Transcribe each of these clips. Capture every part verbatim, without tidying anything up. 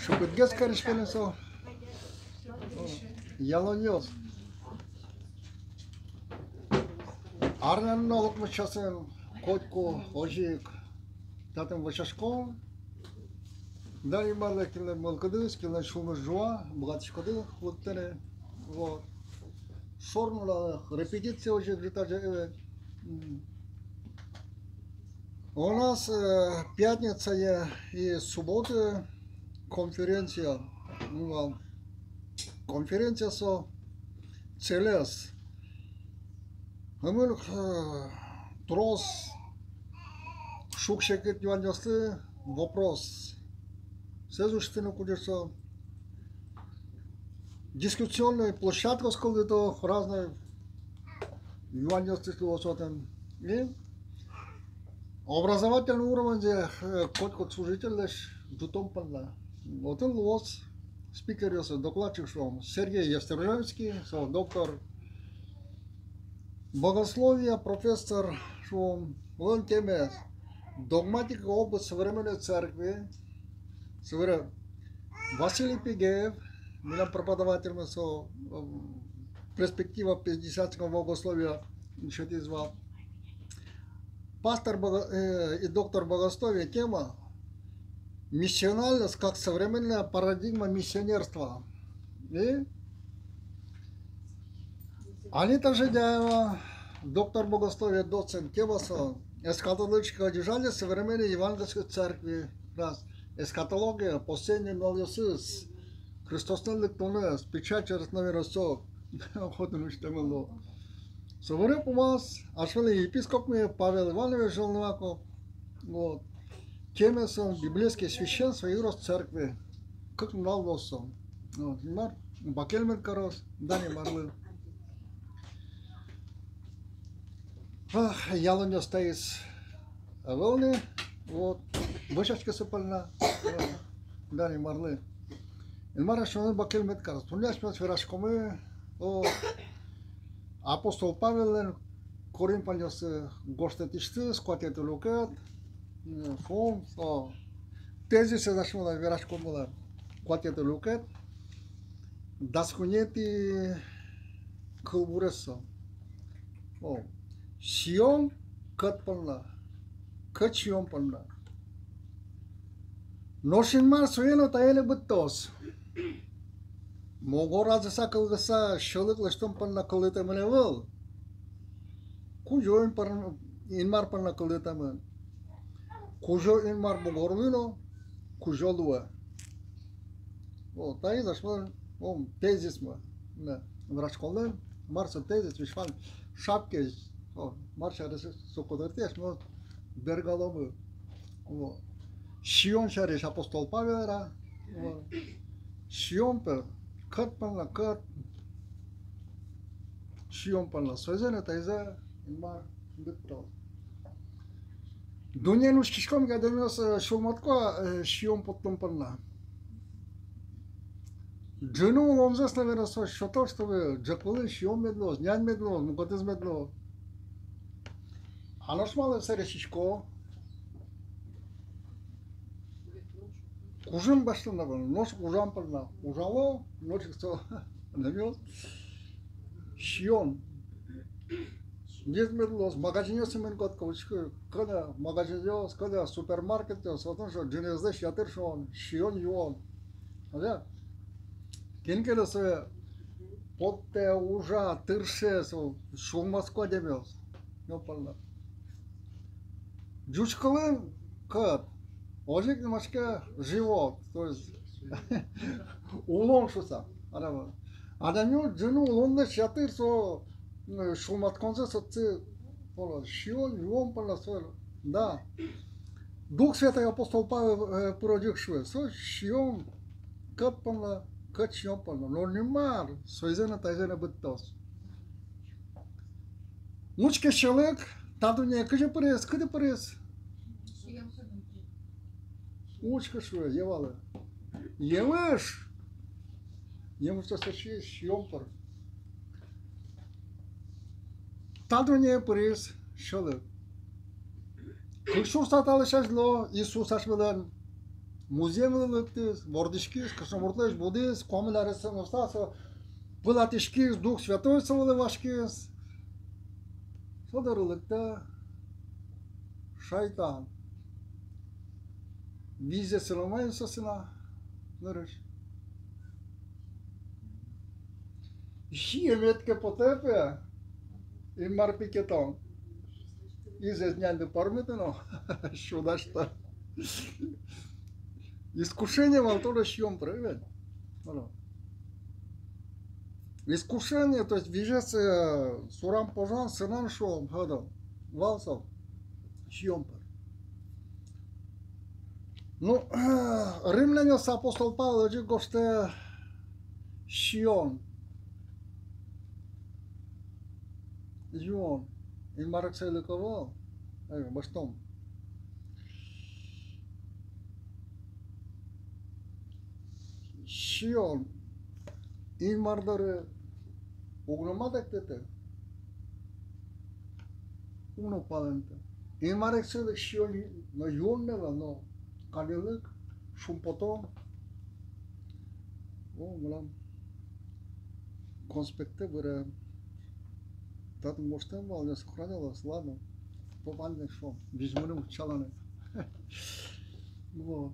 Шыпытгес кариське ни со. Ялонъёс. Арнянын но укмыс часын котьку озьы ик татын вӧсяськом. Дан Инмарлы, кинлэн мылкыдыз, кинлэн сюлмыз ӝуа, быгатӥськоды лыктыны. Вот. Шор нуналэ репетиция озьы ик ӝытазе ӧвӧл. М. У нас, э, пятница и, и суббота конференция. Ну, а конференция со целез. Ымын, э, трос шуг-секыт юанъёслы вопрос. Сэз усьтыны кудӥз со дискуссионной площадкаос кылдыто, разной юанъёс луо отын. И образовательный уровеньзэ, э, котькуд служительлэсь ӝутон понна. Отын луоз спикеръёс, докладчик шуом, Сергей Ястрижемский, со доктор богословия, профессор шуом, улон темаез догматика, опыт современной церкви, совре-, Василий Пигеев, милям преподавательмы со, м, перспектива пятидесятнического богословия, сётӥз вал. Пастор бого-, э, и доктор богословия, тема миссиональность как современная парадигма миссионерства. И Анита Жидяева, доктор богословия, доцент, тема со эсхатологическое одержание современной евангельской церкви. Раз. Эсхатология, последний нуналъёсыз, Христослэн лыктонэз, печать через, наверное, со охотно уж темало. Собере пумаз асьмелэн епископмы Павел Иванович Желноваков. Вот. Темаез со библейское священство и рост церкви. Кык нунал луоз со. Вот. Инмар бакель мед кароз, дан Инмарлы. Ах, ялонъёс таиз ӧвӧл ни, вот, вӧсяське со понна, вот, дан Инмарлы. Инмар асьмелэн бакель мед кароз. Туннэ асьмеос вераськомы, о, апостол Павеллэн Коринфянъёслы гожтэтысьтыз, куатетӥ люкет, м, фон, о, тезисэз асьмелэн вераськонмылэн, куатетӥ люкет, дас куинетӥ кылбурез со. О, сиён кӧт понна, кӧт сиён понна. Нош Инмар сое но, тае но быдтоз. Мугор азыса, кылгыса сьӧлык лэсьтон понна кылдытэмын ӧвӧл. Кузё Инмар, Инмар понна кылдытэмын. Кузё Инмар мугорлы но кузё луэ. О, таиз асьмелэн, о, тезисмы. Мынэ, вераськонлэн, мар со тезис, весь вань шапкаез, о, мар сярысь со котыртӥ, асьмеос бергаломы. О. Сиён сярысь апостол Павел вера. О. Сиён, пе, кӧт понна, кӧт сиён понна. Сойзэ но таизэ Инмар быдтоз. Дуннеын учкиськом ке, адямиос, э, сюлмасько, э, сиён поттон понна. Ӝыны улонзэс, наверно, со сётоз, чтобы ӝӧк вылын сиён мед луоз, нянь мед луоз, мукетыз мед луоз. А нош малы сыре сисько? Кужым басьтон понна, нош кужам понна. Ужало, нош ик со, адямиос, сиён. Ӟеч мед луоз, магазинъёсы мын котьку, учкы, кӧня магазинъёс, кӧня супермаркетъёс, отын со ӝыныезлэсь ятыр, шуом, сиён-юон. Озьы. Кин ке но сое поттэ, ужа, тырше, со сюлмасько адямиос. Сиён понна. Ӟуч кылын кӧт. Озьы ик нимаське живот, то есть улон шуыса. Адямиос ӝыны улонлэсь ятыр со, м, сюлмаськонзэс отчы поло. Сиён-юон понна со, да. Дух Святой апостол Павел, э, пыр озьы ик шуэ. Со сиён кӧт понна, кӧт сиён понна. Но Инмар сойзэ но, таизэ но быдтоз. Учке, сьӧлык та дуннее кызьы пыриз, кытӥ пыриз? Учке, шуэ, Евалы. Емыш! Емыш со сиён пыр. Та дуннее пыриз сьӧлык. Кык сюрс ар талэсь азьло Иисус асьмелэн музъемлы лыктӥз, вордӥськиз, кышномуртлэсь будӥз, куамын аресъем ортчыса со пылатӥськиз, Дух Святой со вылэ васькиз. Со доры лыктэ шайтан. Визьзэ сылэмын со сына, нырысь. Сиемед ке потэ, пе, Инмар пе ке тон изэз няньды пӧрмытоно, сюдасьто. Искушение вал тоже сиён пыр, правильно? Ага. Искушение, то есть визьзэ, э, сурам-пожан, сынан, шуом, ходо, вал со сиён пыр. Ну, римлянъёс апостол Павел озьы гожтэ сиён. Сиён. Инмар эксэйлыко ӧвӧл. Ай, басьтом. Сиён. Инмар доры уг но матэктыты, уг но палэнты. Инмар эксэйлык сиён но юон ӧвӧл, но каньыллык, шумпотон. О, мынам конспектэ быре. Татын гожтэм вал, не сохранялось, ладно. Попанде шо, визьмыны утчаланы. Вот.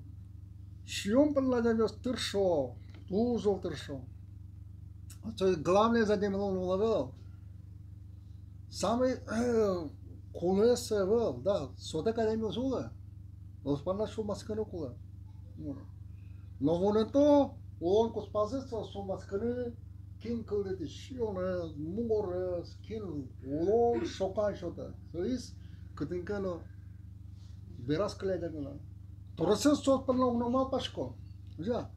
Сиён понна адямиос тыршо, туж зол тыршо. То есть главное за ним луон улэ ӧвӧл. Самый, э, кулэез ӧвӧл, да, сотэк адямиос улэ. Соос понна сюлмаськыны кулэ. Но вунэто улон куспазы со сюлмаськыны, кин кылдытӥз сиёнэз, мугорез, кин улон шокан сётэ. Соиз кытын ке но бераз кыле адямилэн. Тросэз соос понна уг но малпасько. Озьы-а?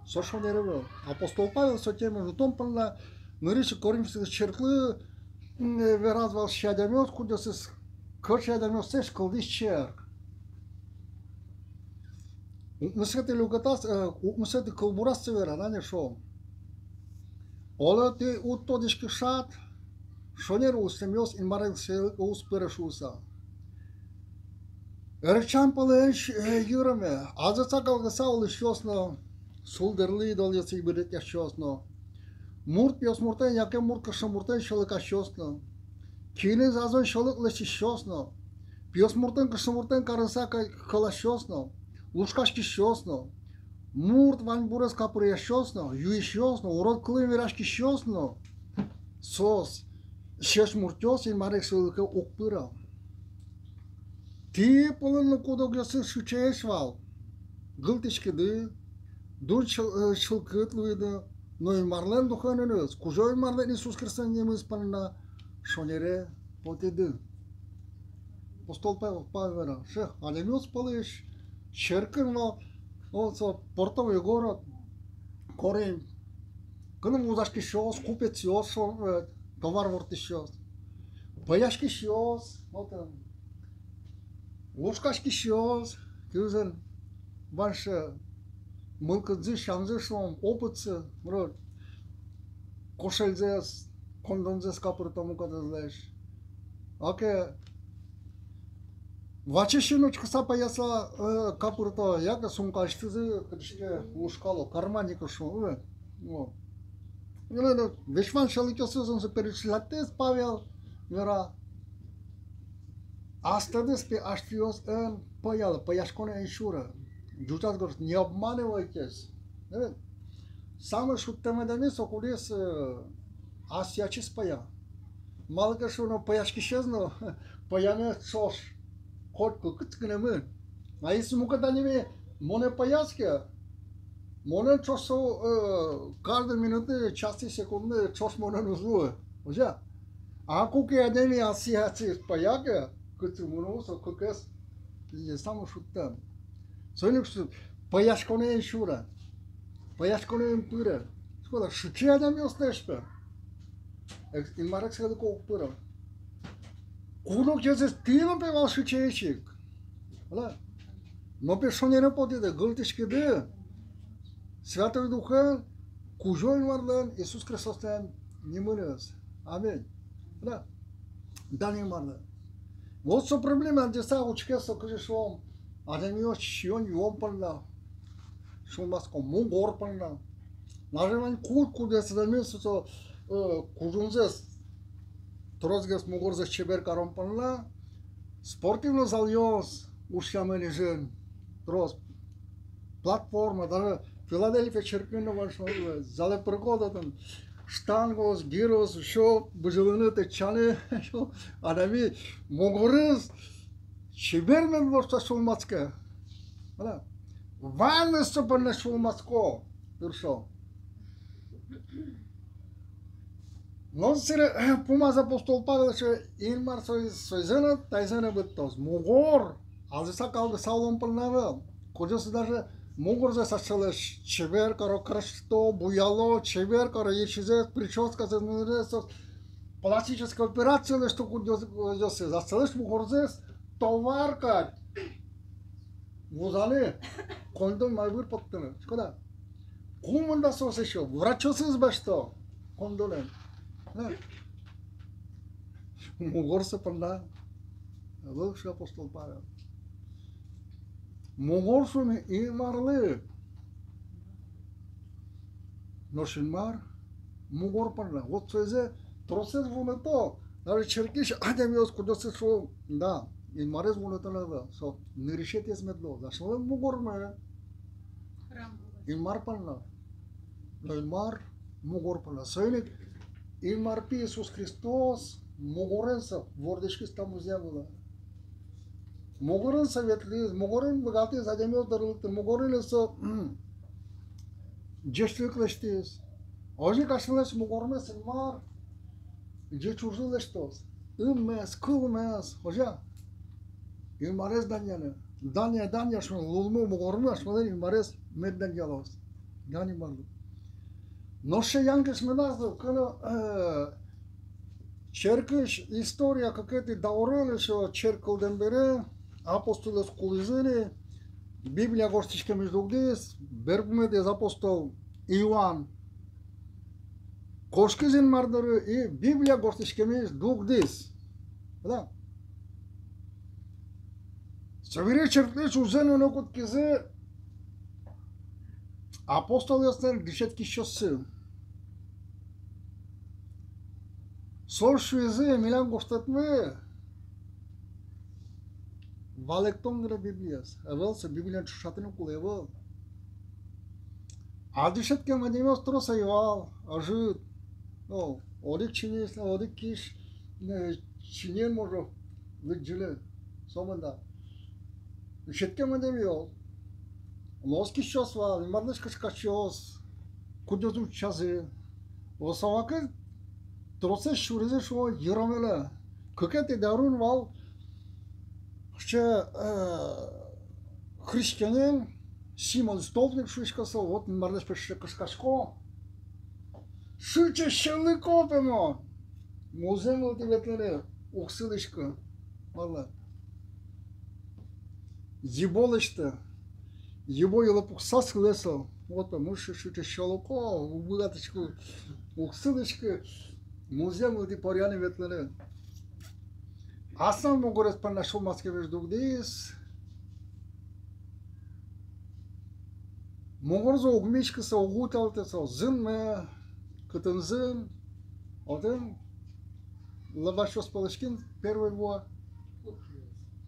Со шонер ӧвӧл. Апостол Павел со темаен утон понна нырысь Коринф черклы, м, вераз вал сыӵе адямиос, кудъёсыз, кыӵе адямиослэсь кылдӥз черк. Укмысэтӥ люкетаз, э, укмысэтӥ кылбураз со вера, на, не шо. Оло, тӥ уд тодӥськы шат, шонер улӥсьтэмъёс Инмар эксэйлыке уз пыре шуыса. Эрчам пӧлын, э, йыроме, азыса калгыса улӥсьёс но, сулдырлы идолъёсты ӟыбыръясьёс но, мурт пиосмуртэн яке мурт кышномуртэн сьӧлыкасьёс но, киныз азон сьӧлык лэсьтӥсьёс но, пиосмуртэн, кышномуртэн карыса ка-, кӧласьёс но, лушкаськисьёс но, мурт ваньбурез капыръясьёс но, юисьёс но, урод кылын вераськисьёс но, соос, сьӧсь муртъёс, Инмар эксэйлыке уг пыре. Тӥ пӧлын но куд-огъёсыз сыӵеесь вал: гылтӥськиды, дун чыл-, э, чылкыт луиды, но Инмарлэн Духеныз, Кузё-Инмарлэн Иисус Христослэн нимыз понна шонере потӥды. Апостол Павел, Павел вера, сыӵе адямиос пӧлысь черкын вал, о, со портовой город, Коринф, кытын вузаськисьёс, купецъёс, шо-, э, товар ворттӥсьёс, пӧяськисьёс, вот, э, лушкаськисьёс, кызьы ваньзэ мылкыдзы, сямзы, шуом, опытсы, мрот, кошельзэс, кондонзэс капырто мукетызлэсь. Яке ваче син учкыса пӧяса, э, капырто, яке сумкаысьтызы кытысь ке лушкало, карманникъёс, шуом, э, вот. Весь вань сьӧлыкъёсыз со перечислятэ Павел, вера. Астэ дас пе асьтэос эн пӧялэ, пӧяськонэ эн сюре. Ӟучаз гожтэ: не обманывайтесь. Э? Самой шудтэм адями со, кудӥз, э, асьсэ ачиз пӧя. Малы ке шуоно, пӧяськисез но пӧяме ӵош котьку кытчы ке но мын. А если мукет адями монэ пӧяз ке, монэн ӵош со, э, каждый минуты, часы, секунды ӵош монэн уз луы. Озьы-а? А куке адями асьсэ ачиз пӧя ке, кытчы мыно, со кыкез, и самой шудтэм. Соин ик шуо, пӧяськонэ эн сюре, пӧяськонэ эн пыре. Шуо, сыӵе адямиослэсь пе Инмар эксэйлыке уг пыре. Куд-огъёсыз тӥ но пе вал сыӵеесь ик. Ала? Но пе шонере потӥды, гылтӥськиды Святой Духен, Кузё-Инмарлэн, Иисус Христослэн нимыныз. Аминь. Да. Дан Инмарлы. Вот со проблема, адӟыса учке со, кызьы шуом, адямиос сиён-юон понна сюлмасько мугор понна. Даже вань куд-, кудъёсыз адямиос со, э, кужымзэс, тросгес мугорзэс чебер карон понна спортивной залъёс ушъямын ини, трос платформа, даже Филадельфия черкын но вань шуо, залэ пырод, отын штангаос, гиряос, всё, бызьылыны, тэтчаны, адями мугорыз чебер мед луоз шуса сюлмаське. Ала? Ваньмыз со понна сюлмасько, тыршо. Но сыре пумаз апостол Павел шуэ: Инмар со-, соизэ но, таизэ но быдтоз. Мугор азьыса калгыса улон понна ӧвӧл. Кудъёсыз даже мугорзэс асьсэлэсь чебер каро, красито, буяло, чебер каро, ичизэс, причёсказэс, нуналзэс, пластической операция лэсьто кудъёсыз, асьсэлэсь мугорзэс товар кадь вузаны, коньдон майбыр поттыны. Шуиськод-а? Ку мында соос ещё врачъёсыз басьто коньдонэн. Мугор со понна ӧвӧл, шуэ апостол Павел. Мугор, шуом, Инмарлы. Нош Инмар мугор понна. Вот соизэ тросэз вунэто. Даже черкысь адямиос, кудъёсыз шуо: да, Инмарез вунэтоно ӧвӧл, со нырысетӥез мед луоз. Асьмелэн мугормы Инмар понна. Но Инмар мугор понна. Соин ик Инмар пи Иисус Христос мугорен со вордӥськиз та музъем вылэ. Мугорен со ветлӥз, мугорен быгатӥз адямиос доры лыктыны, мугорен со ӟечлык лэсьтӥз. Озьы ик асьмелэсь мугормес Инмар ӟеч ужлы лэсьтоз. Ыммес, кылмес, озьы-а? Инмарез данъяны. Данъя, данъя, шуом, лулмы, мугормы асьмелэн Инмарез мед данъялоз. Гань Инмарлы. Нош сыӵе янгыш медаз луы, кӧня, э, черкысь история кыкетӥ даурын, ещё черк кылдэм бере, апостолъёс кулӥзы ни, Библия гожтӥськемысь дугдӥз, берпуметӥез апостол Иоанн кошкиз Инмар доры и Библия гожтӥськемысь дугдӥз. Да. Собере черклэсь ужзэ нуыны кутскизы апостолъёслэн дышетскисьёссы. Соос шуизы: милям гожтэтмы валэктон гинэ Библиез. Ӧвӧл, со Библиен ӵошатыны кулэ ӧвӧл. А дышетскем адямиос трос ӧй вал, ӧжыт. О, одӥг чиньыен, одӥг киысь, э, чиньыен, может, лыдӟыны. Сомында дышетскем адямиос, но оскисьёс вал, Инмарлэсь кышкасьёс, кудъёсыз утчазы. О, со вакыт тросэз сюризы, шуо, йыроменэ. Кыкетӥ даурын вал сыӵе, э, христианин, Симон Столпник шуиське со, вот Инмарлэсь пе сыӵе кышкасько. Сыӵе сьӧлыко пе мон. Музъем вылтӥ ветлыны уг сылӥськы. Малы? Йыбо лэсьтэ. Йыбо йылэ пукса сылэ со. Вот пе, мон сыӵе сьӧлыко, уг быгатӥськы, уг сылӥськы музъем вылтӥ поръяны, ветлыны. Аслаз мугорез понна сюлмаськемысь дугдӥз. Мугорзэ уг миськы со, уг утялты со, зынме, кытын зын, отын лобасьёс пӧлысь кин первой вуэ?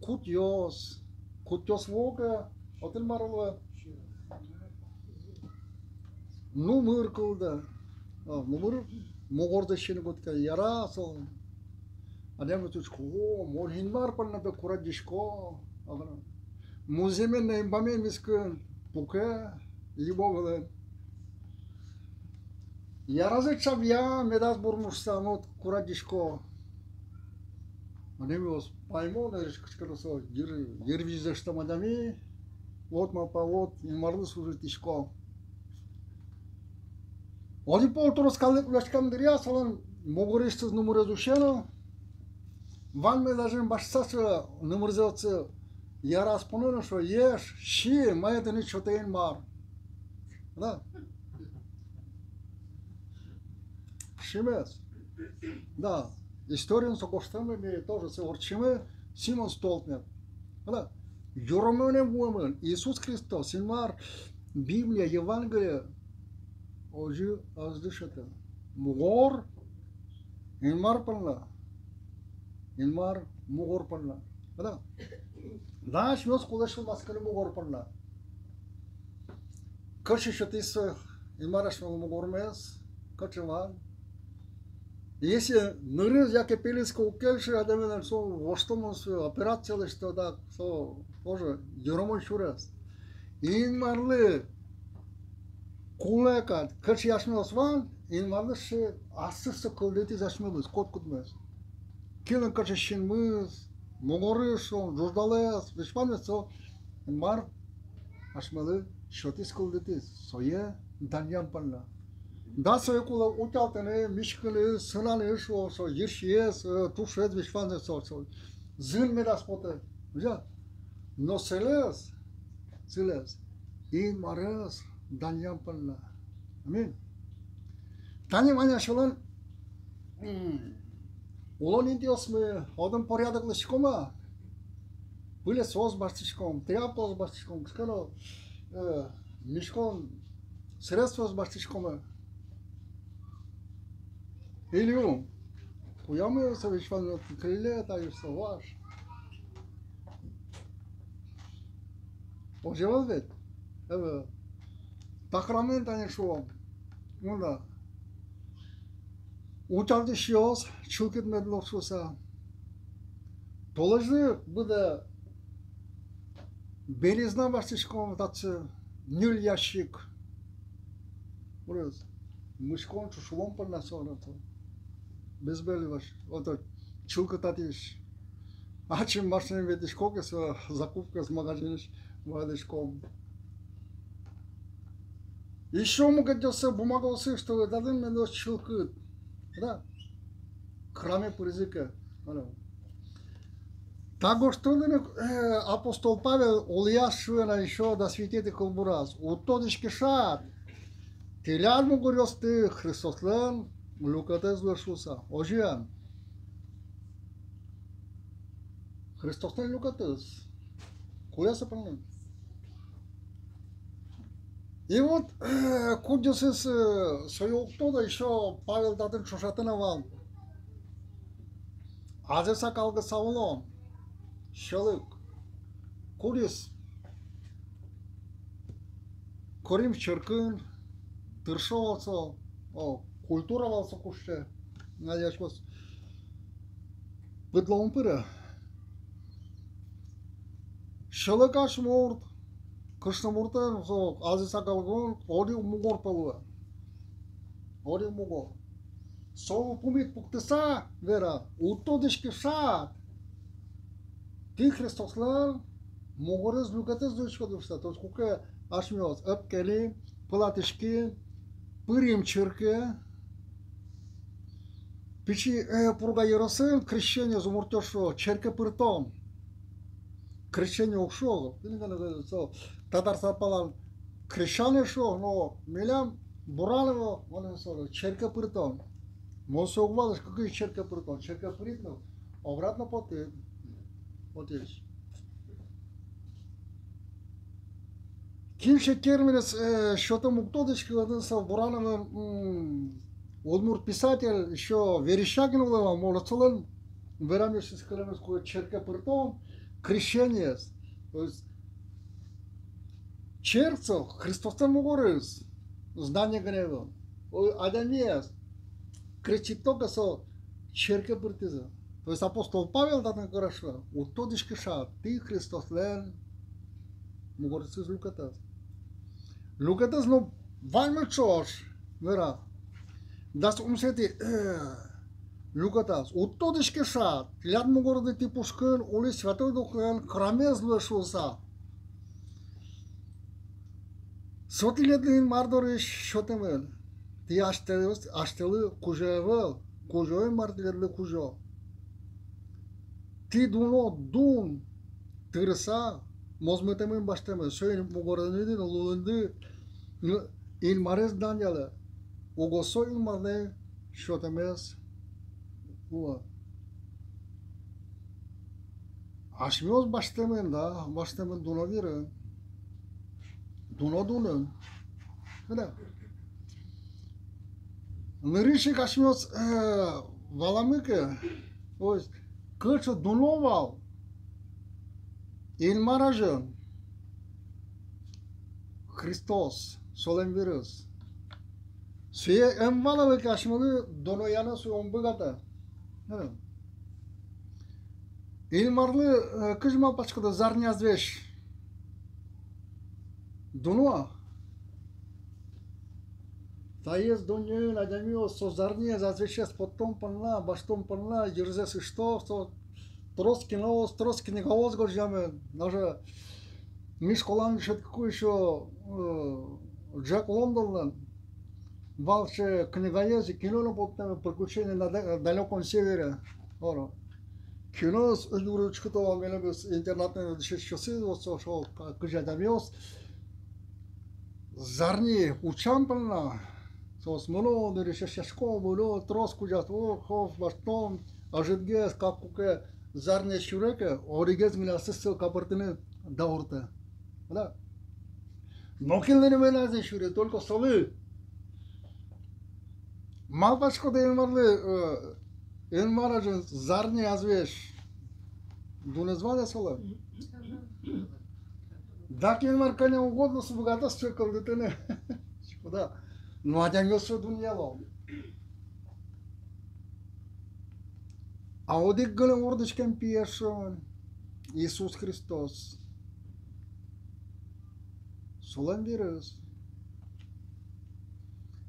Кутъёс. Кутъёс вуо ке, отын мар луэ? Нумыр кылдэ. А, нумыр мугорзэ сиыны кутске, яра со. Адями учко: о, мон Инмар понна пе курадӟисько. Музъемен но инбамен мискын пуке йыбо вылын. Яразэ чабъя, медаз бурмы шуса, мон курадӟисько. Адямиос паймо, нырысь кышкано со: йыр, йырвизьзэ ыштэм адями, вот малпа, вот Инмарлы служитӥсько. Одӥг пол трос калык васькем дыръя солэн мугорысьтыз нумырез усе но, ваньмыз азьын басьтыса, нумырзэ отчы яраз поно но шуэ: ешь, си, мае тыныд сётэ Инмар. Да. Симез. Да. Историын со гожтэмын, ми тоже сое ортчимы, Симон Столпник. Да. Йыромы но вуэмын Иисус Христос, Инмар, Библия, Евангелие озьы ӧз дышеты. Мугор Инмар понна. Инмар мугор понна. Да. Да, асьмеос кулэ сюлмаськыны мугор понна. Кыӵе сётӥз Инмар асьмелы мугормес, кыӵе вань. Если нырыз яке пельыз ке уг кельшы адямилэн, со воштэмын, со операция лэсьто, да, со тоже йыромон сюрес. Инмарлы кулэ кадь, кыӵе асьмеос вань, Инмарлы сыӵе ассэ со кылдытӥз асьмемыз, котькудмес. Кинлэн кыӵе синмыз, мугорыз, со ӝуждалаез, весь ваньмыз со Инмар асьмелы сётӥз, кылдытӥз, сое данъям понна. Да, сое кулэ утялтыны, миськыны, сынаны, со, со йырсиез, э, тушез, весь ваньзэ со, со зын медаз поты. Озьы-а? Но сылез, сылез Инмарез данъям понна. Аминь. Тани вань асьмелэн, м, улон интыосмы, отын порядок лэсьтӥськом-а? Пылесос басьтӥськом, тряпкаос басьтӥськом, кысконо, э, миськон средствоос басьтӥськом-а? Или ум куямы со весь ваньмыз, кылле та ишсо ваш. Озьы ӧвӧл ведь? Ӧвӧл. Та храмын тани шуом. Ну да. Утялтӥсьёс чылкыт мед луоз шуыса. Толэзьлы быдэ белизна басьтӥськом, татчы ньыль ящик. Бурез. Миськон, ӵушылон понна со, ото. Без белья ваш-, ото чылкытатӥсь. Ачим машинаен ветлӥськом ке, со закупкаез магазинысь валляськом. Ещё мукетъёссэ, бумагаоссэ, чтобы татын мед луоз чылкыт. Да. Храме пыризы ке. Алло. Та гожтэмын ини, э, апостол Павел улӥяз шуэ на ещё дас витетӥ кылбураз: «Уд тодӥське шат, тӥляд мугоръёсты Христослэн люкетэз луэ шуыса». Озьы-а? Христослэн люкетэз. Кулэ со понна. И вот, э, кудъёсыз, э, сое уг тодо, ещё Павел татын ӵошатэ на вал азьыса калгыса улон, сьӧлык. Кудӥз Коринф черкын тыршо вал со, о, культура вал со куштэ. Надеюсь, вот пыдло ум пыре. Сьӧлыкась мурт, кышномуртэн со азьыса калгон одӥг мугор пӧлы. Одӥг мугор. Со пумит пуктыса вера: «Уд тодӥське шат, тӥ Христослэн мугорез, люкетэз луиськоды шат». То есть куке асьмеос ӧпкелим, пылатӥським, пырим черке, Пичи, э, Пурга ёросын крещение, зумуртъёс шуо, черке пыртон. Крещение уг шуо. Со татар сапалан крещание шуо, но милям Бураново, мон шуо, черке пыртон. Мон сое уг валаськы, кызьы черке пыртон. Черке пырид но, обратно потӥд. Вот есть. Кин сыӵе терминэз, э, сётэм уг тодӥськы, отын со Бураново, м, удмурт писатель, ещё Верещагин улэм вал, мон солэн верамез, сыӵе кылэмез, кулэ черке пыртон, крещениез. То есть черк со Христослэн мугорыз, здание гинэ ӧвӧл. О, адямиез крестить только со черке пыртӥзы. То есть апостол Павел татын кырӟа: уд тодӥське шат, тӥ Христослэн мугорысьтыз, люкетэз. Люкетэз но ваньмы ӵош вера. Дас укмысэтӥ, э, люкетаз: уд тодӥське шат, тӥляд мугорды тӥ пушкын улӥсь Святой Духлэн храмез луэ шуыса. Со тӥледлы Инмар дорысь сётэмын. Тӥ асьтэлы, асьтэлы кузё ӧвӧл, Кузё Инмар тӥледлы кузё. Тӥ дуно дун тырыса мозмытэмын, басьтэмын. Соин мугорыныды но лулынды Инмарез данъялэ, уго со Инмарлы сётэмез луэ. Асьмеос басьтэмын, да, басьтэмын дуно вирын. Дуно дунын. Кыӵе? Нырысь ик асьмеос, э, валамы ке, то есть, кыӵе дуно вал Инмар азьын Христос, солэн вирыз. Сое ӧм валалэ ке, асьмелы дунояны сое ум быгатэ. Э. Инмарлы, э, кызьы малпаськоды, зарни азвесь дуно-а? Таиз дуннеын адямиос со зарниез, азвесез поттон понна, басьтон понна йырзэс ышто, со трос киноос, трос книгаос гожъямын. Даже ми школаын дышетскыкуз ещё, э, Джек Лондонлэн вал сыӵе книгаез, кино но поттэмын, «Приключения на да-, далёком севере». Ора. Киноез юри учкыто вал милемыз интернатын дышетскисьёсыз, вот со, со, ка-, кызьы адямиос зарни утчан понна, соос мыно, нырысь эшъясько, мыно, трос кузя, о, хов, басьтом, ӧжытгес, кык-куке зарни сюре ке, одӥгез гинэ ассэ со капыртыны дауртэ. Да. Нокинлы но медаз ни сюре, только солы. Малпаськоды, Инмарлы, э, Инмар азьын зарни азвесь дунэз вал-а солэн? Дак Инмар кӧня угодно со быгатоз сое кылдытыны. Да. Но адямиос сое дунъяло. А одӥг гинэ вордӥськем пиез шуом, Иисус Христос. Солэн вирыз.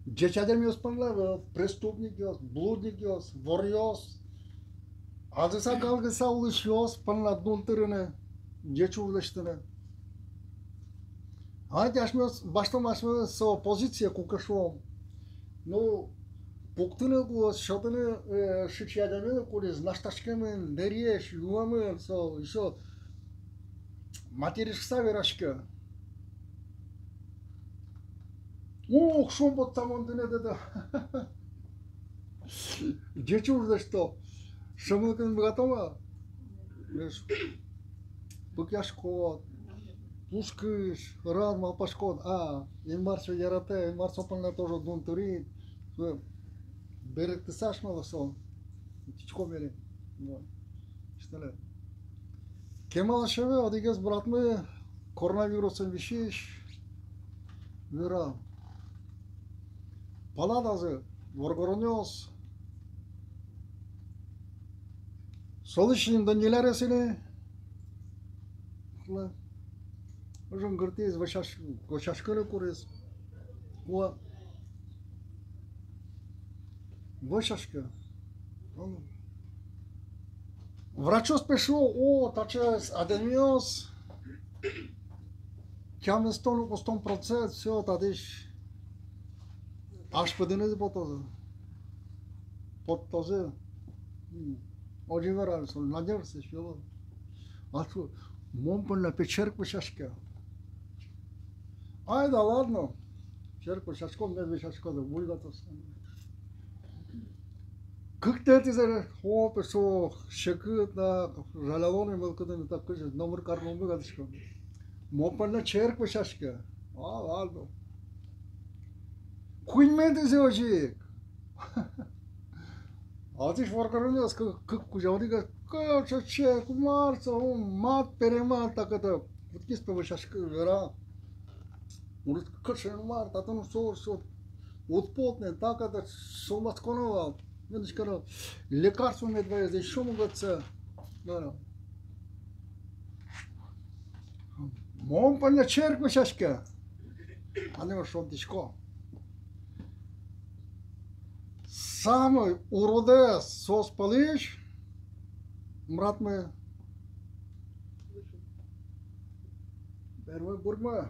Ӟеч адямиос понна ӧвӧл, преступникъёс, блудникъёс, воръёс, азыса-калгыса улӥсьёс понна дун тырыны, ӟеч уж лэсьтыны. А асьмеос басьтом асьмелэн со позицие, куке шуом: ну, пуктыны луоз, сётыны, э, сыӵе адямилы, кудӥз наштаськемын, дэриесь, юэмын, со, со материськыса вераське. Ух, шумпотса мон тӥледлы, да. Ӟеч уж лэсьто. Шӧмлыкын быгатом-а? Пыкъяськод, пушкысь, рад малпаськод: а, Инмар сое яратэ, Инмар со понна тоже дун тыриз. Берыктыса асьмелы со. Тӥськом ини. Вот. Что ли? Кемалась ӧвӧл, одӥгез братмы коронавирусэн висись вера. Палатазы воргоронъёс. Солэсь ньыльдон ньыль арес ини. Жингыртӥз, вӧсясь-, вӧсяськыны куриз. О, вӧсяське. Врачъёс, пе, шуо: о, таӵе адямиос, тямыстон, укмыстон процент, всё, татысь азьпыдынызы потозы. Поттозы. М. Озьы верало со, надежда сыӵе вал. А со, мон понна, пе, черк вӧсяське. Ай да ладно. Черк вӧсяське, мед вӧсяське, да, вуй гатоз. Кыктэтӥзэ, о, пе, со секыт на, жаляло ни мылкыдын, так кызьы номыр карыны ум быгатӥське. Мон понна черк вӧсяське. А, ладно. Куиньметӥзэ озьы ик. Отысь воргоронъёс кы-, кык кузя, одӥгез: кыӵе черк, мар со, ум, мат-перемат, так это, кутскиз, пе, вӧсяськыны, вера. Мон кыӵе мар, татын со, со уд пот ни, так это, сюлмаськоно вал. Мынӥськоно, лекарство мед ваизы, ещё мукетсэ. Да, да. Мон понна черк вӧсяське. Али мон шонтӥсько. Самой уродэз соос пӧлысь, братмы, первой бурме.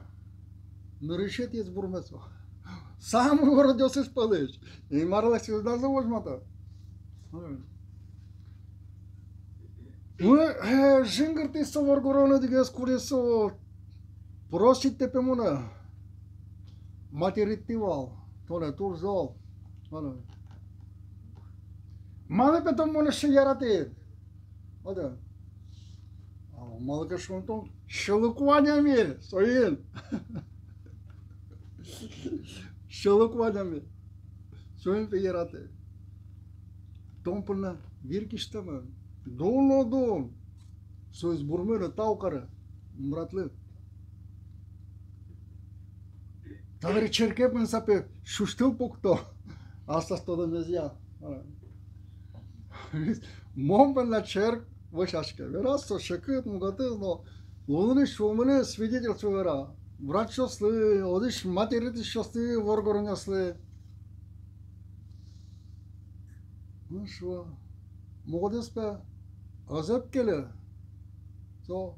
Нырысетӥез бурме со. Самой уродъёсыз пӧлысь. Инмарлэсь сюлмаз возьматэ. Ну, э, жингыртӥз со воргорон одӥгез, кудӥз со просить, пе, монэ. Материктӥ вал тонэ, туж зол. Ано. Малы, пе, тон монэ сыӵе яратӥд? Ото. А малы ке шуоно, тон сьӧлыко адями, соин. Сьӧлыко адями. Соин пе яратэ. Тон понна вир кисьтэмын. Дун но дун. Соиз бурмы но тау каре. Ум радлы. Табере черке мыныса пе сюсьтыл пукто. Аслаз тодэмезъя. Мон понна черк вӧсяське. Вераз со секыт, мукетыз, но лулыныз, сюлмыныз свидетельство вера. Врачъёслы, отысь материтӥсьёслы, воргоронъёслы. Ну что, мукетыз пе ӧз ӧпкеле. Со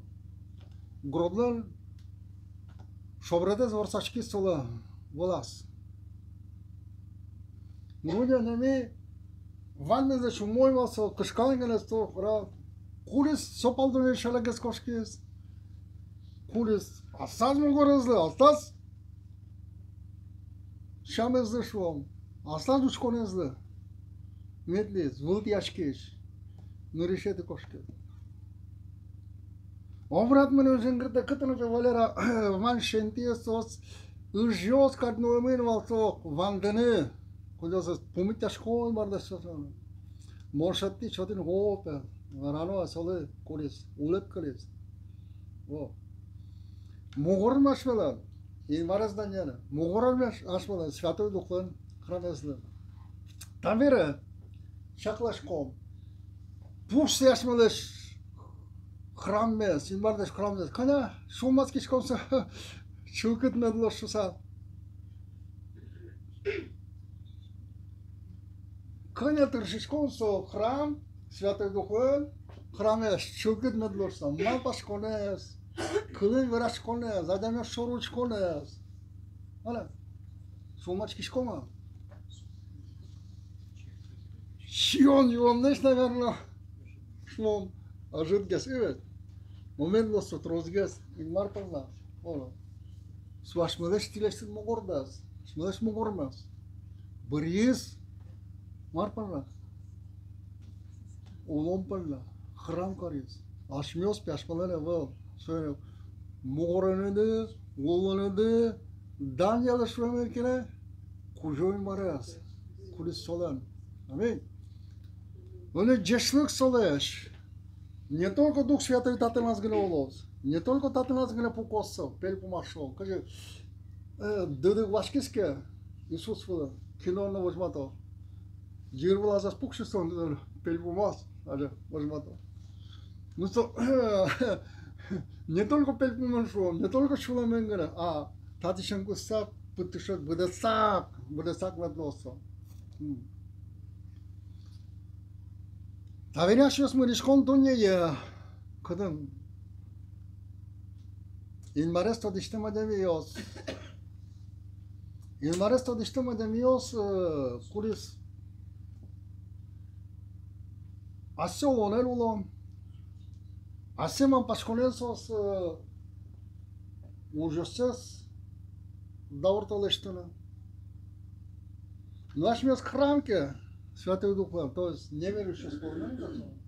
гроблэн шобретэз ворсаськиз солы вылаз. Грудья неми ваньмызлэсь умой вал со, кышкан гинэ со, ра-, кулӥз со палдонэ, сьӧлыкез кошкиз. Кулӥз аслаз мугорезлы, аслаз сямызлы, шуом, аслаз учконэзлы. Мед луиз вылтӥяськись, нырысетӥ кошкиз. Обрат мыным жингыртэ, кытын ке Валера, вань синтыез, соос ыжъёс кадь нуэмын вал со вандыны. Кудъёсыз пумитъяськон бӧрдэ со. Мон шедьтӥ, сётӥ но, о, пе, рано солы кулӥз, улэп кылиз. О. Мугорын асьмелэн, Инмарез данъяны, мугорын ас-, асьмелэн Святой Духлэн храмезлэн. Табере чакласьком. Пушсы асьмелэсь храммес, Инмарлэсь храммес. Кӧня сюлмаськиськом со чылкыт мед луоз шуыса. Кӧня тыршиськом со храм, Святой Духлэн храмез чылкыт мед луоз шуыса. Малпаськонэз, кылын вераськонэз, адямиос шоры учконэз. Али сюлмаськиськом-а? Сиён-юонлэсь, наверно, шуом, ӧжытгес, ӧвӧл. Момент луоз со тросгес, Инмар понна. Оло. Со асьмелэсь тӥлесьтыд мугордэс, асьмелэсь мугормес быръиз, мар понна? Улон понна, храм кариз. Асьмеос пе асьмелэн ӧвӧл. Соин мугорыныды, улоныды данъялэ, шуэмын ке но, Кузё-Инмарез, кудӥз солэн. Аминь. Али ӟечлык солэсь. Не только Дух Святой татын ас гинэ улоз, не только татын ас гинэ пукоз со, пельпумаз шуом. Кызьы, э, дыдык васькиз ке Иисус вылын, кинэ но возьмато. Йыр вылаз ас пуксьы со, э, пельпумаз, али возьмато. Ну со, не только пельпумын шуом, не только сюлэмын гинэ, а татысен кутса, пыдтышет быдэсак, быдэсак мед луоз со. М. Табере асьмеос мынӥськом дуннее, кытын Инмарез тодӥсьтэм адямиос. Инмарез тодӥсьтэм адямиос, э, кудӥз асьсэ улонэн уло, асьсэ малпаськонэн соос, э, ужъёссэс даурто лэсьтыны. Но асьмеос храм ке Святой Духлэн, то есть неверующий существует,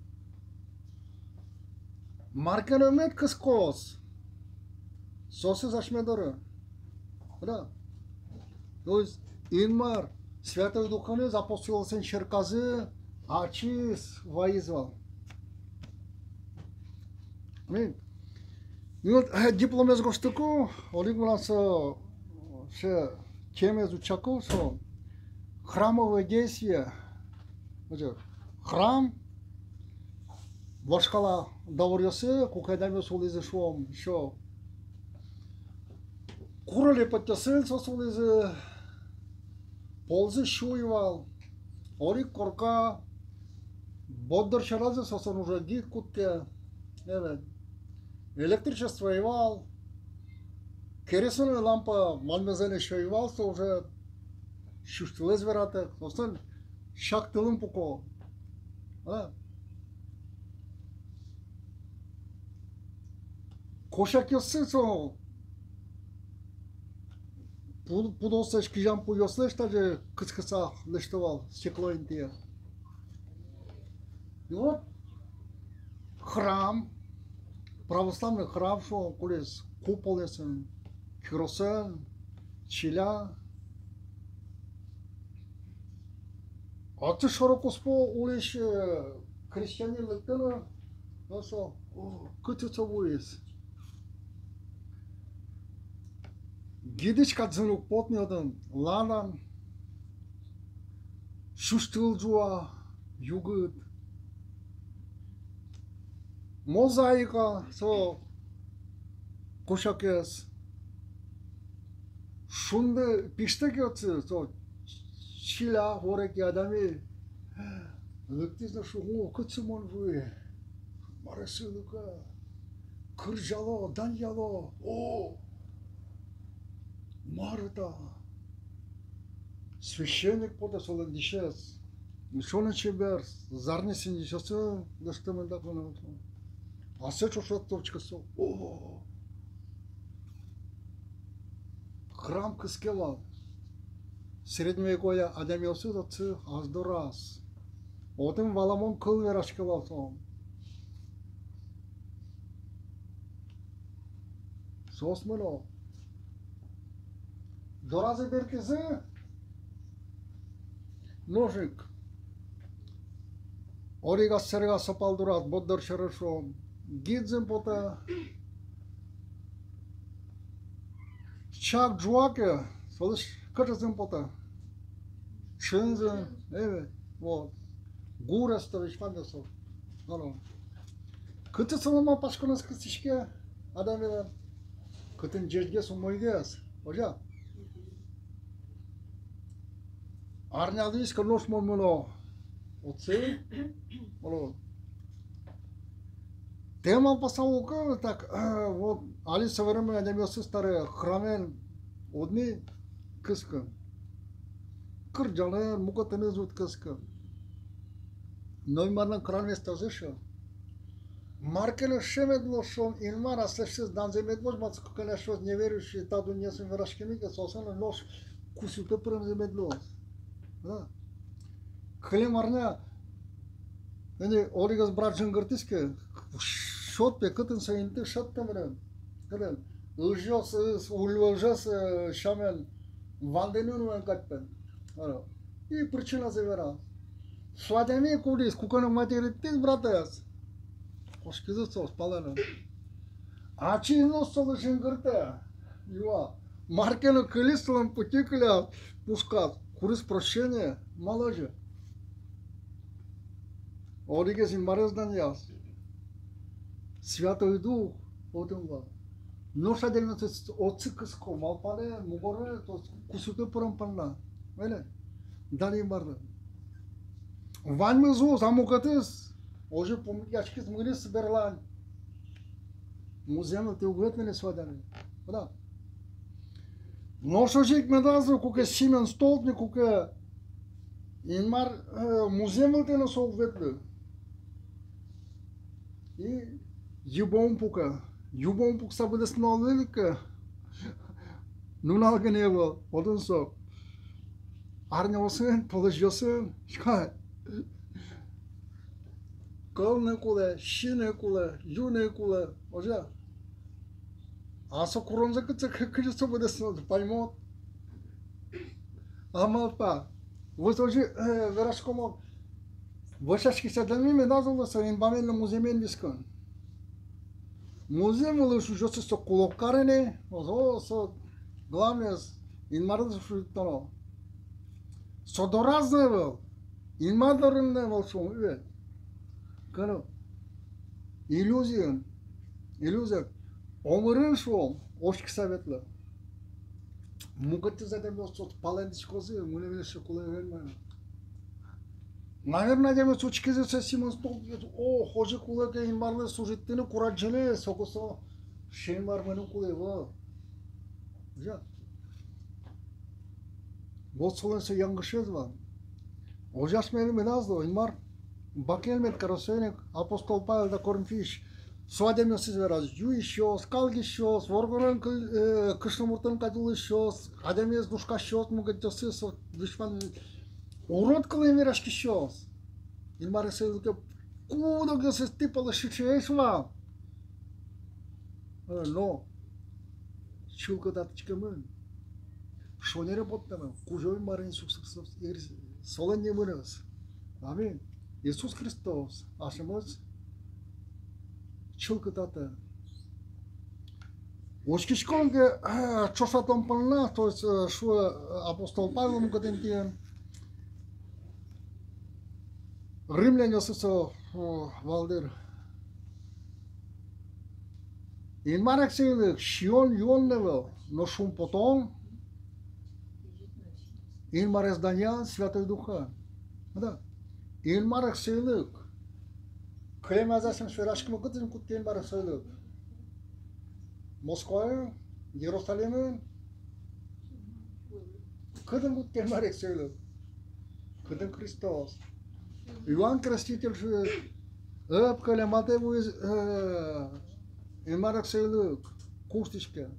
мар ке но мед кыскоз соосыз асьме доры. Да. То есть Инмар Святой Духеныз апостолъёслэн черказы ачиз вайиз вал. Аминь. И вот, э, дипломез гожтыку, одӥг мынам со, со темаез утчаку, со храмовые действия. Значит, храм, вашкала дауръёсы, куке адямиос улӥзы, шуом, ещё куролэпотъёсын соос улӥзы, ползы сюй вал, одӥг корка, борддор сьӧразы соослэн уже гид кутске, э, электричество ӧй вал, керосиновой лампа ваньмызлэн ещё ӧй вал, со уже сюсьтылэз вератэк, соослэн сяк тылын пуко. А? Косякъёссы со пу-, пудоослэсь, кизям пуйёслэсь тазьы кыскыса лэсьто вал стекло интые. И вот храм, православный храм, шуом, кудӥз куполъёсын, киросэн, Чиля. Отчы шоро-куспо улӥсь, э, крестьянин лыктэ но, со, о, кытчы со вуиз. Гидысь кадь зын уг поты ни отын, ладан, сюсьтыл ӝуа, югыт. Мозаика со кусякез. Шунды пиштэ ке отчы, со чиля, ворекъя адями. Лыктӥз но шуэ: о, кытчы мон вуи? Мар со луэ? Кырӟало, данъяло. О, мар та? Священник потэ, солэн дӥсез. Учёный чебер, зарни сӥньысьёсын лэсьтэмын дак но. Ассэ ӵошатэ, учке со. О, храм кыске вал. Средневековой адямиосыз отчы ас дораз. Отын валамон кыл вераське вал со. Соос мыно. Доразы бертӥзы. Нош ик одӥгаз сэргаз со пал дораз, борддор сьӧры, шуом, гид зын потэ. Чак ӝуа ке, солэсь кыӵе зын потэ? Ӵын зын, эвӧл, вот. Гур эстэ, весь паньдэ со. Ало. Кытчы со малпаськонэз кыстӥське адямилэн? Кытын ӟечгес, умойгес. Озьы-а? Арня вииське, нош мон мыно отчы. Мыно. Тэ малпаса ук, так, э, вот, али со верамын адямиосыз таре храмен уд ни кыскы. Кырӟанэн, мукетэныз уд кыскы. Но Инмарлэн храмез тазьы ӧвӧл. Мар ке но сыӵе мед луоз, шуом, Инмар аслэсьтыз данзэ мед возьматоз, куке асьсэос неверующий та дуннеосын вераськимы ке, соослэн нош кусыпе пыремзы мед луоз. Да. Кылем арня ини одӥгез брат жингыртӥз ке, шуод пе, кытын со инты шедьтэмын, кытын. Ылӟоз, э, улвылжез, э, сямен вандыны нуэм кадь пе. Ало. И причиназэ вераз. Со адями кулӥз, куке но материктӥз братэз. Кошкизы соос палэнын. Ачиз но солы жингыртэ. Юа. Мар ке но кылиз, солэн пытьы кылиз, пушказ. Куриз прощение, малы озьы? Одӥгез Инмарез данъяз. Святой Дух отын вал. Нош адямиосыз отчы кыско, малпанэн, мугорен, то есть кусыпе пырем понна. Вале? Дан Инмарлы. Ваньмыз уз, а мукетыз озьы пумитъяськиз, мынӥз берлань. Музъем вылтӥ уг ветлы ни со адями. Вала? Нош озьы ик медаз луы, куке Симеон Столпник, куке Инмар, э, музъем вылтӥ но со уг ветлы. И юбоын пуке. Юбоын пукса быдэс нунал ӧвӧл ке, нунал гинэ ӧвӧл, отын со. Арняосын, толэзьёсын, кылны кулэ, сиыны кулэ, юыны кулэ, озьы-а? А со куронзэ кытчы, кы-, кызьы со быдэс нунал паймоз? А малпа. Вот озьы, э, вераськомы. Вӧсяськись адями медаз луы со инбамен но музъемен вискын. Музъем вылысь ужъёсыз со кулэ карыны, о, со, со главноез Инмарлы шудыттоно. Со дораз но ӧвӧл, Инмар дорын но ӧвӧл, шуом, ӧвӧл. Кыӵе иллюзиен, иллюзиен. Омырын, шуом, оскыса ветлэ. Мукетыз адямиос со палэнтӥськозы, мыным ини со кулэ ӧвӧл на. Наверно, адямиос учкизы со Симеон Столпникез, о, озьы кулэ ке Инмарлы служитьтыны, курадӟыны, соку со: сыӵе Инмар мыным кулэ ӧвӧл. Озьы-а? Вот солэн со янгышез вал. Озьы асьмелы медаз луы, Инмар бакель мед кароз. Соин ик апостол Павел та Коринфысь со адямиосыз вераз: юисьёс, калгисьёс, воргорон кыл-, э, кышномуртэн кадь улӥсьёс, адямиез лушкасьёс, мукетъёсыз, со душман, урод кылын вераськисьёс. Инмарез сое люке, куд-огъёсыз тӥ пӧлысь сыӵеесь вал. Э, но чылкытатӥськемын. шонере поттэмын Кузё-Инмар Иисус Христос, Ир-, солэн нимыныз. Аминь. Иисус Христос асьмемыз чылкытатэ. Учкиськом ке, э, ӵошатон понна, то есть, э, шуэ, э, апостол Павел мукет интыын, римлянъёслы со, э, вал дыр. Инмар эксэйлык сиён-юон но ӧвӧл, но шумпотон Инмарез данъян Святой Духен. Да. Инмар эксэйлык. Кылем азясьтым сьӧраськом, кытын кутске Инмар эксэйлык? Москваын, Иерусалимын? Кытын кутске Инмар эксэйлык? Кытын Христос? Иоанн Креститель шуэ: ӧпкелэ, матэ вуиз, э, Инмар эксэйлык, куштӥське.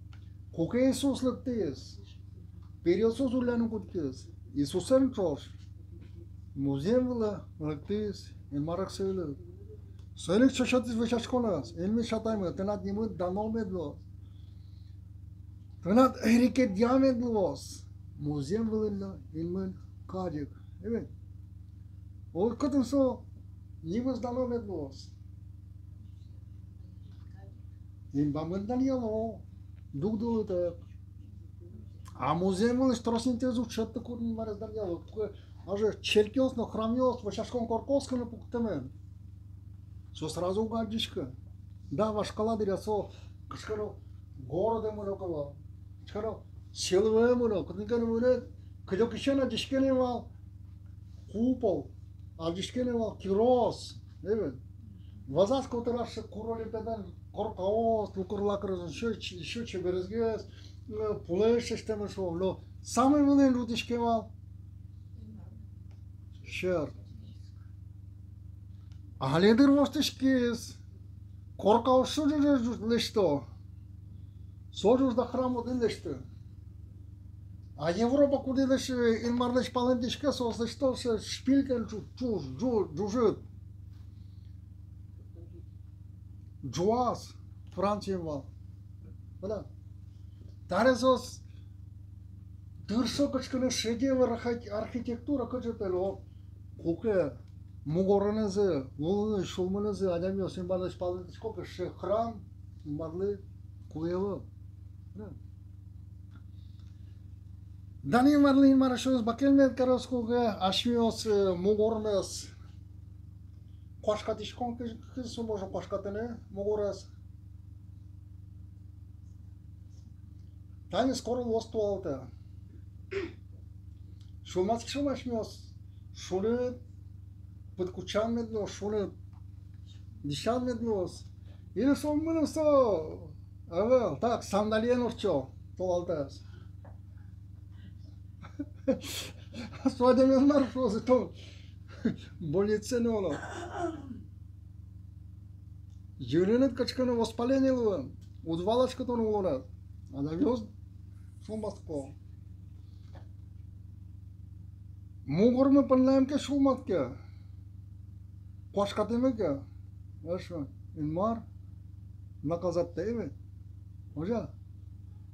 Куке Иисус лыктӥз, периосыз улляны кутскиз, Иисусэн ӵош музъем вылэ лыктӥз Инмар эксэйлык. Соин ик со сётӥз вӧсяськонэз: Инмысь Атаймы, Тынад нимыд дано мед луоз. Тынад эрикедъя мед луоз музъем вылын но, инмын кадь ик. Эве. Ой, кытын со нимыз дано мед луоз? Инбамын данъяло, дугдылытэк. А музъем вылысь трос интыез уд шедьты, кытын Инмарез данъяло. Туэ даже черкъёс но, храмъёс, вӧсяськон коркаос ке но пуктэмын, со сразу уг адӟиськы. Да, вашкала дыръя со кыӵе ке но городэ мыно ке вал, кыӵе ке но селое мыно, кытын ке но мынэ, кыдёкысен адӟиське ни вал купол, адӟиське ни вал кирос, эве. Вӧзаз котыраз куро липетэн коркаос, лукыр-лакырыз, ещё, ещё чеберезгес, э, пулэсь лэсьтэмын, шуом. Но самой вылын ӝутӥське вал сьӧр. Али дыр воштӥськиз. Коркаос со ӝужез лэсьто. Со ӝуж да храм отын лэсьто. А Европа, кудӥз, э, Инмарлэсь палэнтӥське, соос лэсьто сыӵе шпилькен ӵу-, ӵуж, ӝу-, ӝужыт. Ӝуаз Франциын вал. Вала. Таре соос тыршо кыӵе ке но шедевр архи-, архитектура, кыӵе пе но, куке мугорынызы, лулынызы, сюлмынызы адямиос Инмарлэсь палэнтӥсько ке, сыӵе храм Инмарлы кулэ ӧвӧл. Да. Дан Инмарлы, Инмар асьмемыз бакель мед кароз, куке асьмеос, э, мугормес куашкатӥськом. Кызьы, кызьы со можно куашкатыны мугорез? Тани скоро луоз туалта. Сюлмаськиськом асьмеос, шуныт пыдкутчан мед луоз, шуныт дӥсян мед луоз. Или со мыным со, ӧвӧл, так, сандалиен ортчо туалтаез. Со адямиос мар шуозы, тон больницае но уло. Йырыныд кыӵе ке но воспаление луэ, уд валаськы тон улонэд. Адямиос сюлмасько. Мугормы понна ӧм ке сюлмаське, куашкатӥмы ке, эшшо Инмар наказать каре ведь. Озьы-а?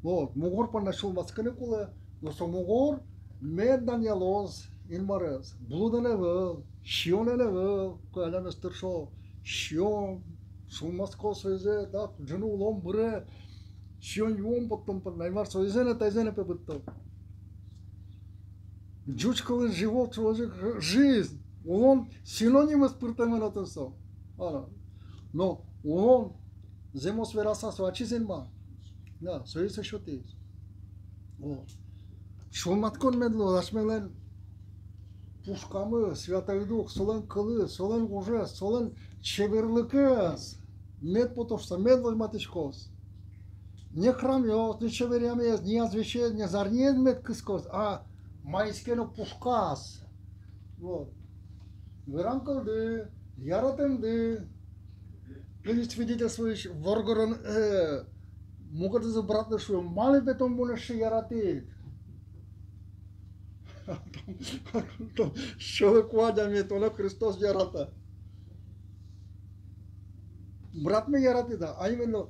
Вот, мугор понна сюлмаськыны кулэ, но со мугор мед данъялоз Инмарез. Блудэн ӧвӧл, сиёнэн ӧвӧл, куке адямиос тыршо, сиён, сюлмасько соизэ, так, ӝыны улон быре, сиён-юон поттон понна, Инмар соизэ но, таизэ но, пе, быдто. Ӟуч кылын живот, озьы ик жизнь, улон синонимез пыртэмын отын со. Ала. Но улон зэмос вераса, со ачиз Инмар. Да, соиз со сётӥз. О. Сюлмаськон мед луоз асьмелэн пушкамы, Святой Дух, солэн кылыз, солэн ужез, солэн чеберлыкез мед потоз шуса, мед возьматӥськоз. Не храмъёс, не чеберъямез, не азвесез, не зарниез мед кыскоз, а маиз ке но пушказ. Вот. Верам кылды, яратэмды. Кызьы свидетельствуись воргорон, э, мукетыз братлы шуэ: малы, пе, тон монэ сыӵе яратӥд? Тон сьӧлыко адями, тонэ Христос ярата. Братме яратӥд-а, а именно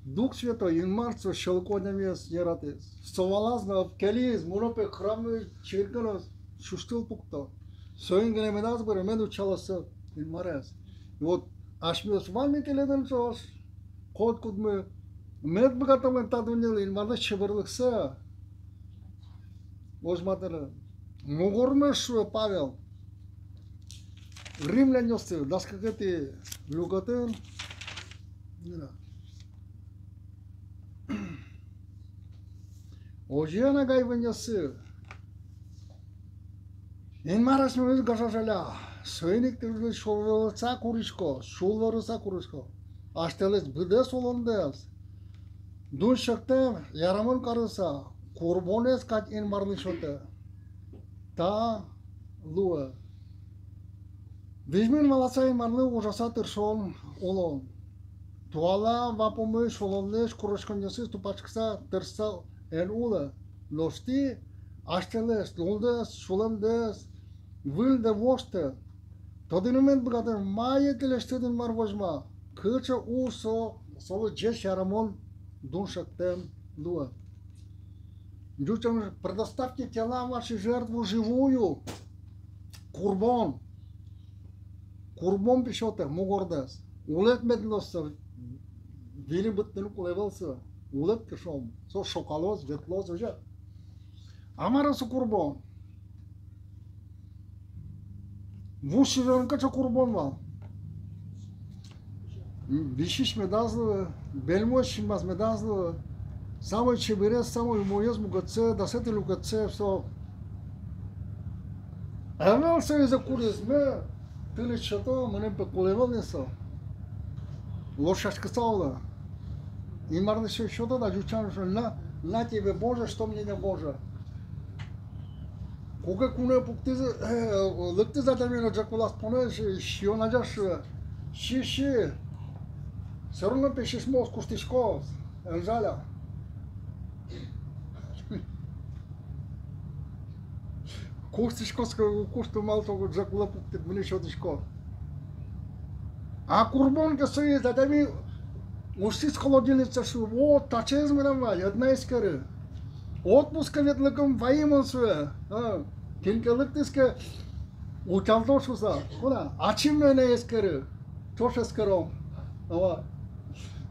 Дух Святой, Инмар со сьӧлыко адямиез яратэ. Со валаз но, ӧпкелиз, мыно пе храмэ, черкын но, сюсьтыл пукто. Соин гинэ медаз быры, мед утчалоз со Инмарез. И вот асьмеос ваньмы тӥледын ӵош, котькудмы мед быгатомы та дуннелы Инмарлэсь чеберлыксэ возьматыны. Мугормес, шуэ Павел римлянъёслы, дас кыкетӥ люкетын. Озьыен, агай-вынъёсы, Инмар асьмемыз гажа-жаля, соин ик тӥледлы сюлвылыса курисько, сюлвылыса курисько. Асьтэлэсь быдэс улондэс дун сёттэм ярамон карыса, курбонэз кадь Инмарлы сётэ. Та луэ. Визьмын валаса Инмарлы ужаса тыршон улон. Туала вапумысь улонлэсь куриськонъёсыз тупатскыса тыршыса эн улэ. Нош тӥ асьтэлэсь лулдэс, сюлэмдэс выльдэ, воштэ. Тодыны мед быгатэ, мае тӥлесьтыд Инмар возьма, кыӵе уж со, солы ӟеч ярамон дун сёттэм луэ. Ӟучен: предоставьте тела ваши в жертву живую. Курбон. Курбон пе сётэ мугордэс. Улэп мед луоз со, выльын быдтыны кулэ ӧвӧл со. Улэп ке, шуом, со шокалоз, ветлоз, озьы. А мар со курбон? Вуж сӥзёнын кыӵе курбон вал? Висись медаз луы, бельмо синмаз медаз луы. Самой чеберез, самой умоез мукетсэ, дасэтӥ люкетсэ, всё. Ӧвӧл со изэ куризме, тыныд сёто, мыным пе кулэ ӧвӧл ни со. Лошадьскыса улэ. Инмарлы сё-, сётэ да, ӟучен шуэ: на, на тебе, Боже, что мне негоже. Куке куное пуктӥз, э, лыктӥз адями но ӝӧк вылаз понэ, сиён азяз шуэ: си, си. Всё равно пе сисьмоос куштӥсько, эн жаля. Куштӥсько, ск-, кушты, малы тон ӝӧк вылэ пуктӥд, мыным сётӥськод. А курбон ке со, и адями усьтӥз холодильниксэ, шуэ: вот, таӵеез мынам вань, ӧд на эскеры. Отпуске ветлыкум вайи мон сое. А кин ке лыктӥз ке, утялто шуса. Куна, ачим но ӧй на эскеры. Ӵош эскером. Ава.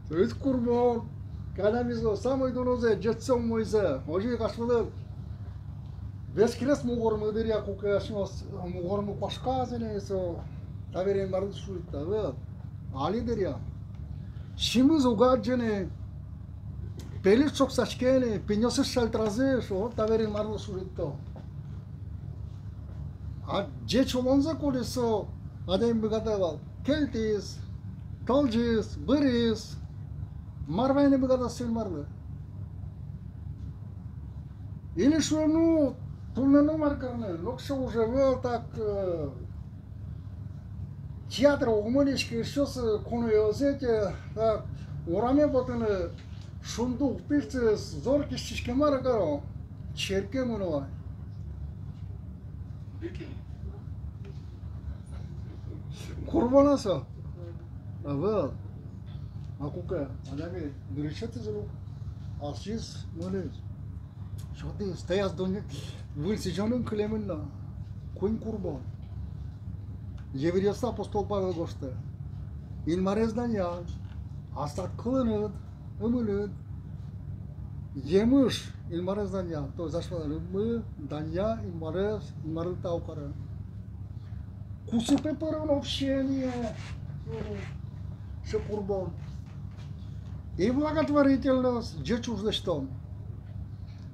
Соиз курбон. Калямизо самой дунозэ, ӟечсэ, умойзэ. Озьы ик асьмелы весь кирес мугормы дыръя, куке асьмеос мугормы куашказ ини, со табере Инмарлы шудыт ӧвӧл. Али дыръя. Синмыз уг адӟы ни, пельысь шоксаське ни, пиньёсыз шальтразы, шуо, табере Инмарлы шудыто. А ӟеч улонзэ, кудӥз со адями быгатэ вал, кельтӥз, тӧлӟиз, быриз, мар вайыны быгатоз со Инмарлы? Или шуэ: ну, туннэ но мар карыны, нокыӵе уж ӧвӧл, так, э, театре уг мынӥськы, эшъёсы, куноёсы, эти, так, ураме потыны шунды уг пиштӥськы, зор кисьтӥське, мар каро, черке мыно вал. Курбон-а со? Ӧвӧл. А куке адями нырысетӥзэ ук асьсэос мынӥз. Сётӥз, таяз дунне, выль сӥзёнын кылемын на. Куинь курбон. Еврейёслы апостол Павел гожтэ: Инмарез данъян аслад кылыныд, ымыныд. Емыш Инмарез данъян. То есть асьмелэн ымы данъя Инмарез, Инмарлы тау каре. Кусыпе пырон, общение, сыӵе курбон. И благотворительность, ӟеч уж лэсьтон.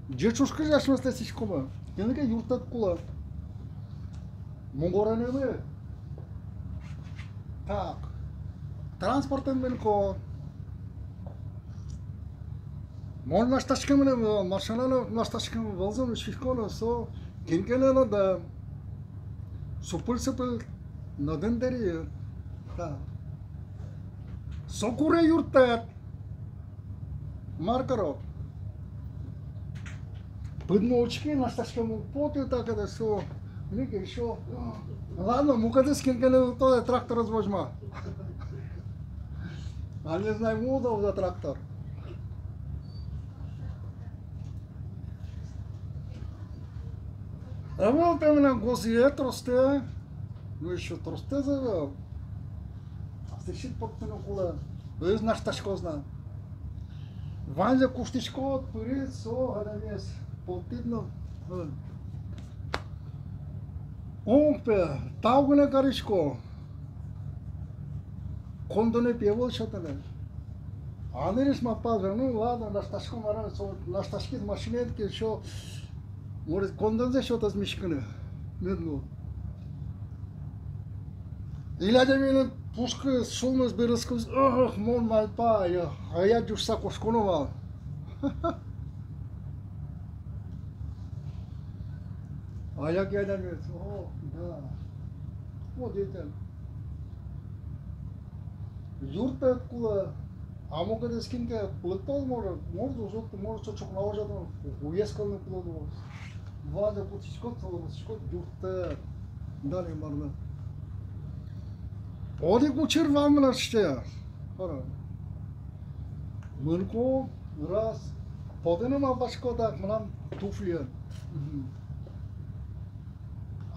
Ӟеч уж кызьы асьмеос лэсьтӥськомы? Кинлы ке юрттэт кулэ. Мугорын ӧвӧл. Так. Транспортын мынӥсько. Мон лэсьтӥсько, мынам машина но лэсьтӥсько, вӧлзэ но сисько но, со кин ке но нӧдэ. Супыль-супыль нӧдын дыръя. Так. Со куре юрттэт. Мар карод? Пыдмо учке, лэсьтӥськем уг поты, так это всё. Мыным ке ещё. Ладно, мукетыз кин ке но тодэ, тракторез возьма. А не знаю, мудо за трактор. Ӧвӧл пе мынам гозые тростэ, ну, ещё тростэз ӧвӧл. Асьсэд поттыны кулэ, ӧз наштаськоз на. Ваньзэ куштӥськод, пырид, со адямиез поттӥд но. Ӧ. Ум пе, тау гинэ карисько. Коньдонэ пе ӧвӧл сётыны. А нырысь малпазы: ну ладно, наштасько, мар-а, со наштаськиз машинаен ке, ещё, может, коньдонзэ сётоз миськыны. Мед луоз. Или адямилэн пушкыз, сюлмыз берытскиз: ох, мон, малпа, я, ая ӟучса кошконо вал. Аяк адямиез, о, да. Вот это. Юрттэт кулэ, а мукетыз кин ке лыктоз, может, может, ужо, может, со ӵукна ужа, там, уез кылыны кулэ луоз. Ваньзэ кутӥськод, солы кутӥськод, юрттэт. Дан Инмарлы. Одӥг учыр вал мынам сыӵе. Ара. Мынӥсько, раз, потыны малпасько, так, мынам туфлиен. Мгм.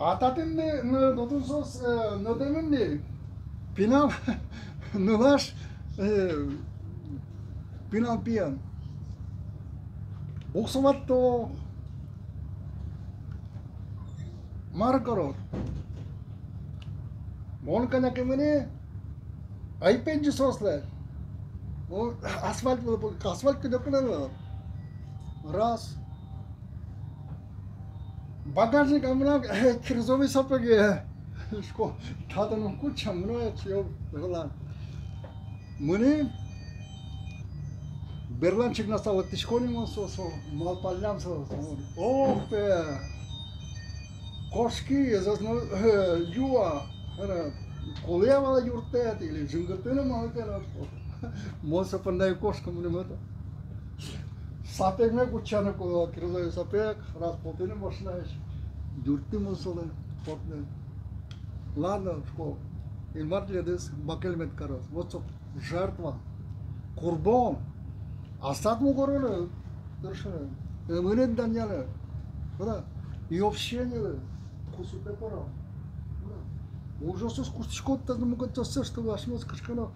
А татын ни, н-, отын соос, э, нӧдэмын ни, пинал, нылаш, э, пинал пиен. Буксовато, мар карод. Мон кӧня ке мынӥ, ӧй пегӟы соослы. О, асфальт вылэ пу-, асфальт кыдёкын ӧвӧл. Раз. Багажник, а мынам, э, кирзовой сапеге. Шуисько, татын ум кутча, мыно ай, чё, берлань. Мынӥ, берлань чигнаса лыктӥсько ни мон, со, со, малпаллям со, со. Ох пе, кошки, ӧз, ӧз но, э, юа, э, кулэ вал-а юрттэт или жингыртыны, малы ке но. Мон со понна ик кошко, мыным это. Сапегме кутчаны кулэ, кирзовой сапег, раз потӥ ни машинаысь, юрттӥ мон солы, потыны. Ладно, шуисько, Инмар тӥледыз бакель мед кароз. Вот со жертва. Курбон. Аслад мугореныз тыршыны. Ымынэд данъяны. Куда? И общениелы. Кусыпе пыро. Куда? Ужъёсыз куштӥськод, тазьы мукетъёссэ, чтобы асьмеос кыӵе ке но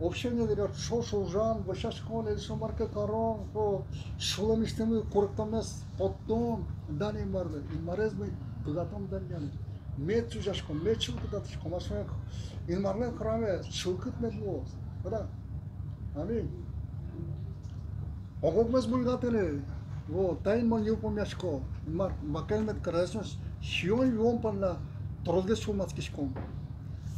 общение дыръя, ӵош ужан, вӧсяськон, или со мар ке карон, со сюлэмысьтымы куректонмес поттон, дан Инмарлы, Инмарез ми быгатом данъяны. Мед сузяськом, мед чылкытатӥськом, асьме Инмарлэн храмез чылкыт мед луоз. Куда? Аминь. Ог-огмес буйгатыны. Вот, таин мон йылпумъясько. Инмар бакель мед кароз, асьмеос сиён-юон понна тросгес сюлмаськиськом.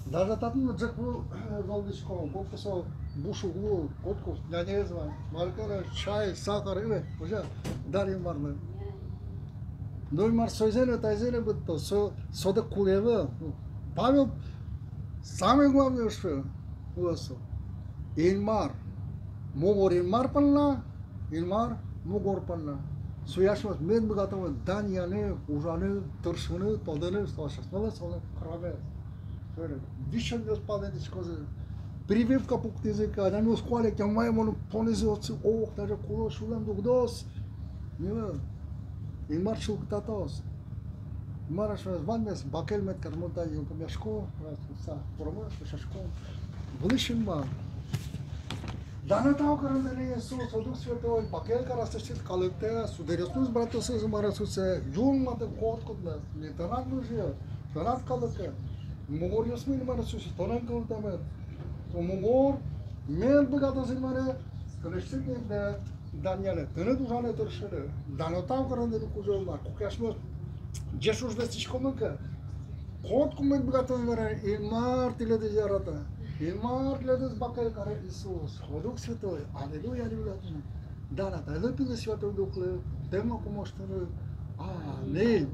Даже татын но ӝӧк вылэ, э, золгиськом. Котьку со буш уг лу, котьку няньыез вань. Мар ке но чай, сахар, ӧвӧл, уже, дан Инмарлы. Но Инмар сойзэ но, тайзэ но быдтоз, со, со дык кулэ ӧвӧл. Павел самый главный шуэ, кулэ со. Инмар. Мугор Инмар понна, Инмар мугор понна. Со асьмеос мед быгатомы данъяны, ужаны, тыршыны, тодыны, со асьмелэн, солэн храмез. Висёнъёс палэнтӥськозы. Прививка пуктӥзы ке, адямиос куале ке, мае мон понӥзы отчы, ох, даже кулэ, сюлэм дугдоз. Нилы. Инмар чылкытатоз. Инмар асьмемес ваньмес бакель мед кароз. Мон та йылпумъясько, раз, са, пуромы, вӧсяськом. Вылысь Инмар. Дан но тау карон тыныд, Иисус, о Дух Святой, бакель кар аслэсьтыд калыктэ, сударъёсмес, братъёсмес, Инмаре Иисусэ, юнматы котькудмес, ми тынад выжыос, тынад калыкед, мугоръёсмы, Инмаре Иисусэ, тонэн кылдытэмын. Со мугор мед быгатоз, Инмаре, тынэсьтыд нимдэ данъяны, тыныд ужаны, тыршыны. Дан но тау карон тыныд, Кузё-Инмар, куке асьмеос ӟеч уж лэсьтӥськомы ке, котьку мед быгатоз, Инмаре, Инмар тӥледыз ярата, Инмар тӥледыз бакель каре, Иисус, о Дух Святой, аллилуйя, аллилуйя. Дан но тае, Пилы, Святой Духлы, тема кумоштыны. Аминь.